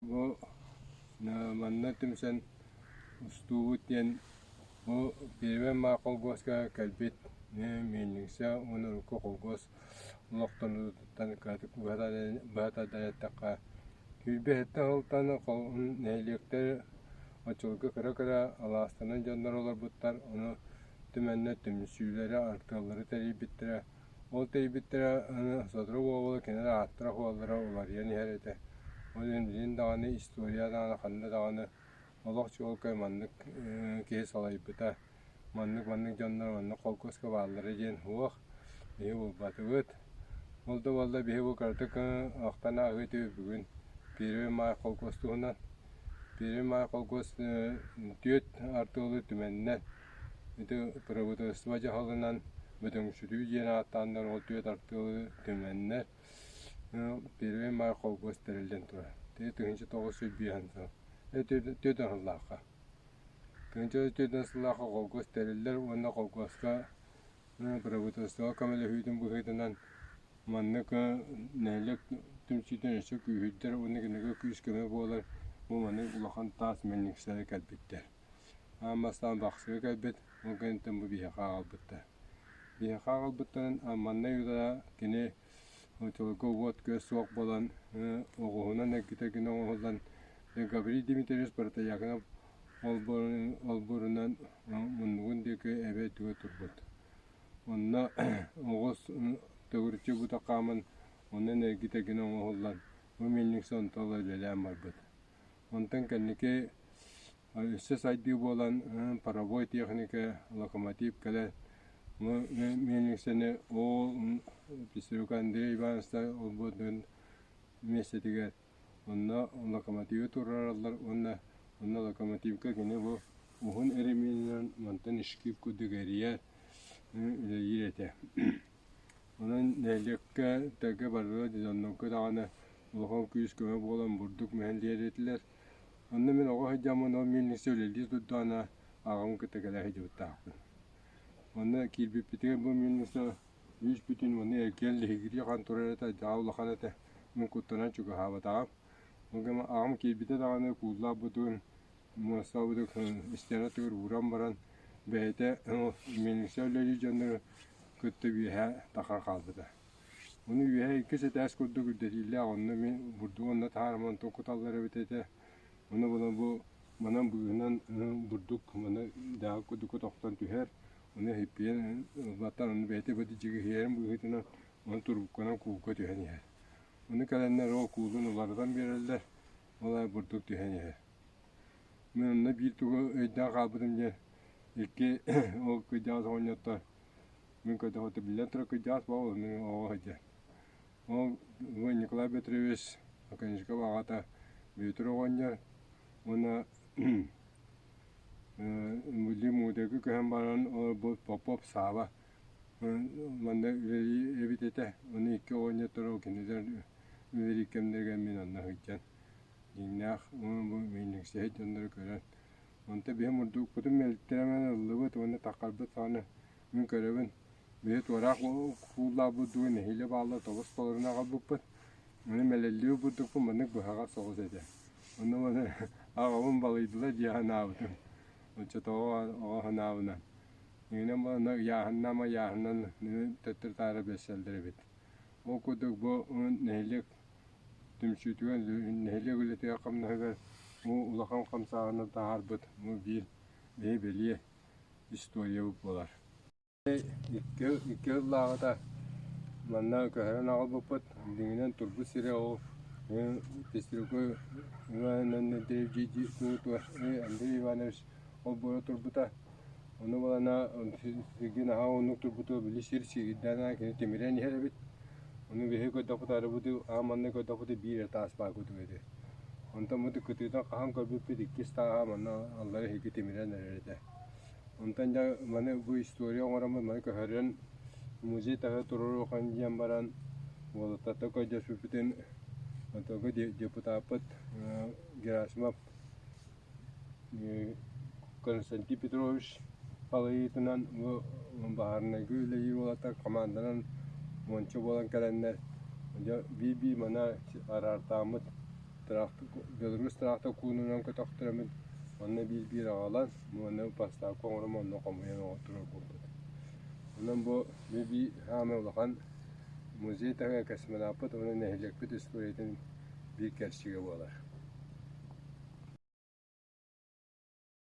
Бу манна түмсэн устуубут диэн бу Первый Маа колхуоска кэлбит миэлиҥсэ уонна урукку колхуос олохтонуутуттан кыратык быһа тардан эттэххэ, күүрбэһиттэн сылтан нэһилиэктэр оччолорго кыра-кыра алаастанан дьоннор олорбуттар, ону түмэннэр түмсүүлэри, артыаллары тэрийбиттэрэ. Ол тэрийбиттэрэ сотору буола-буола кинилэр ааттара-суоллара уларыйан иһэр этэ. Ол иһин билигин даҕаны история даҕаны ханна даҕаны олох чуолкай маннык киһи салайбыта, маннык-маннык дьоннор маннык холкуоска бааллара диэн суох, биһи булбатыбыт. Ол да буоллар биһи бу кыратык ахтан ааһыы этибит бүгүн Первый Май холкуос туһунан. Первый Май холкуос түөрт артыалы түмэннэр Ити правительство дьаһалынан бөдөҥсүтүү диэн ааттааннар ол түөрт артыалы түмэннэр Первый Май холкуос тэриллэн турар. Ити 1905 сыл. Түөрт сыллаахха. 1904 сыллаахха холкуос тэриллэр уонна холкуоска правительствоҕа көмөлөһүүтүн быһыытынан маннык нэһилиэк түмсүүтүн өссө күүһүрдэр уонна кинигэ күүс-көмө буолар бу маннык улахан таас мельницалар кэлбиттэр. Аан бастаан Бахсыга кэлбит, ол кэнниттэн бу биһиэхэ аҕалбыттар. Биһиэхэ аҕалбыттарын манна ыла кини оччолорго уот-күөс суох буолан, оҕуһунан эргитэ гына оҥоһуллан Гаврил Дмитриевич Протояков олбуорунан муннугун диэки эбэ үрдүгэр турбут. Онно оҕус төгүрүччү бута хааман, онон эргитэ гына оҥоһуллан, бу мельница онто ыла үлэлээн барбыт. Онтон кэнники өссө сайдыы буолан паровой техника, локомотив кэлэн мельницаны ол Писарук Андрей Иванович олбуордун миэстэтигэр онно локомотивы туруораллар уонна онно локомотивка кини бу уһун эремиэнинэн мантан шкип курдук эрийэр үлэлиир этэ. Онон нэһилиэккэ тэгэ барыга дьоннорго даҕаны улахан күүс-көмө буолан бурдук мүһэн диэр этилэр. Онно мин оҕо сылдьаммын ол миэлиҥсэ үлэлии турдаҕына аҕам кытта кэлэ сылдьыбыттаахпын. Онно киирбиппитигэр бу миэлиҥсэ үс бүтүн уонна эргийэн лиһигирии ахан турар этэ, дьаа улахан этэ. Мин куттанан чугаһаабатаҕым. Ол гынан аҕам киирбитэ даҕаны кууллаах бутуун муостабытын истиэнэ аттыгар ууран баран бэйэтэ миэлиҥсэ үлэлиир дьоннору кытта үөһэ тахсан хаалбыта. Ону үөһэ иккис этээс курдук үрдэтиилээх, онно мин бурдугу онно таһаарым, онтон куталлар эбит этэ. Ону булан бу манан быыһынан бурдук маны дааҕы курдук тохтон түһэр, ону иһиппийэн ылбаттар, ону бэйэтэ бу дьигиһийэрин быыһытынан ону турбукканан куулга түһэн иһэр. Ону кэлэннэр ол куулун уларытан биэрэллэр, ол аайы бурдук түһэн иһэр. Мин онно биир тугу өйдөөн хаалбытым диэн икки ол кыйдьаҕас оҕонньоттор Мин көрдөххө биллэн турар кырдьаҕас буолан мин оҕо сылдьар. Ол Николай Петрович Оконешников аҕата Бүөтүр оҕонньор уонна Муудайга көһөн баран олорбут Попов Сааба манна үлэлии эбит этэ. Ону икки оҕонньотторо кинилэр үлэлиир кэмнэригэр мин онно сылдьан дьиҥнээх бу миинньиксэһит дьоннору көрөн онто биһи мурдукпутун мэлиттэрэмэн ыллыбыт уонна таххарбыт саҕана Мин көрөбүн, биһи туораах кууллаабыт дуу, нэһиилэ баалла тобус толоруна аҕалбыппыт. Ону мэлэллии ылбыттыкпын маннык быһаҕас соҕус этэ. Онно маны аҕабын балыйдылар дии санаабытым. Оччотооҕу оҕо санаабынан. Иҥинэн буоланна ыйааһыннаам ыйааһынан төттөрү-таары бэссэллэр эбит. Ол курдук бу нэһилиэк түмсүүтүгэр, нэһилиэк үлэтигэр-хамнаһыгар бу улахан хамсааһыны таһаарбыт бу биир биһи бэлиэ историябыт буолар. Икки сыллааҕыта манна көһөрөн аҕалбыппыт. Дьиҥинэн турбут сирэ ол Пестряков Иван Андрей Иванович олбуора турбута. Ону балана сиргэ наһаа уһуннук турбутугар били сир сиигирдээн кини тимирэн иһэр эбит. Ону биһиги көрдөхпүт арыбыты аан манна көрдөхпүтү биир эрэ таас баар курдук этэ. Онтон бу кытыытын хаһан көрбүппүт иккис тааһа манна аллара иһики тимирэн эрэр этэ. Онтон дьэ маны бу история оҥороммут маны көһөрөн музей таһыгар туруоруоххун диэн баран уолаттартан көрдөспүппүтүн онтон депутаппыт Герасимов Константин Петрович салайыытынан бу баһаарынайга үлэлиир уолаттар команданан уонча буолан кэлэннэр дьэ биир-биир маны араартааммыт Беларусь тыраахтар куунунан көтөхтөрөммүт онно биир-биир аҕалан уонна поставка оҥорон онно хомуйан туруорбуппут. Онон бу биир саамай улахан музей таһыгар космонавпыт уонна нэһилиэкпит историятын биир кэрчигэ буолар.